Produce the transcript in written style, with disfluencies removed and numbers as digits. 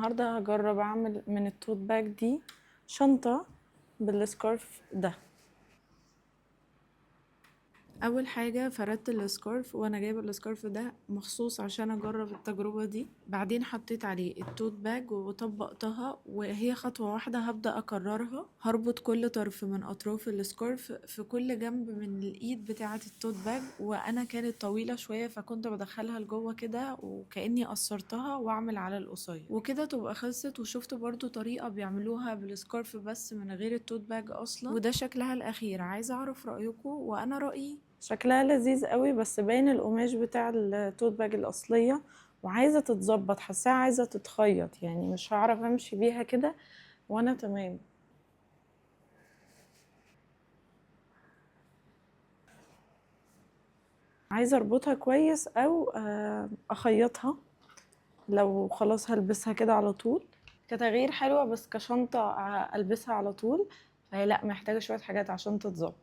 النهارده هجرب اعمل من ال tote bag دي شنطة بال scarf ده. اول حاجة فردت ال scarf، وانا جايبة ال scarf ده مخصوص عشان اجرب التجربة دي. بعدين حطيت عليه ال tote bag وطبقتها، وهي خطوة واحدة هبدأ اكررها. هربط كل طرف من اطراف ال scarf في كل جنب من الايد بتاعة ال tote bag، وانا كانت طويلة شوية فكنت بدخلها لجوه كده وكأني قصرتها واعمل على القصير، وكده تبقى خلصت. وشفت برضو طريقة بيعملوها بال scarf بس من غير ال tote bag اصلا، وده شكلها الاخير. عايزة اعرف رأيكم، وانا رأيي شكلها لذيذ قوي، بس باين القماش بتاع ال tote bag الأصلية، وعايزة تتظبط، حاساها عايزة تتخيط، مش هعرف امشي بيها كده وانا تمام. عايزة اربطها كويس او اخيطها لو خلاص هلبسها كده على طول كتغيير حلوة، بس كشنطة البسها على طول فهي لا، محتاجة شوية حاجات عشان تتظبط.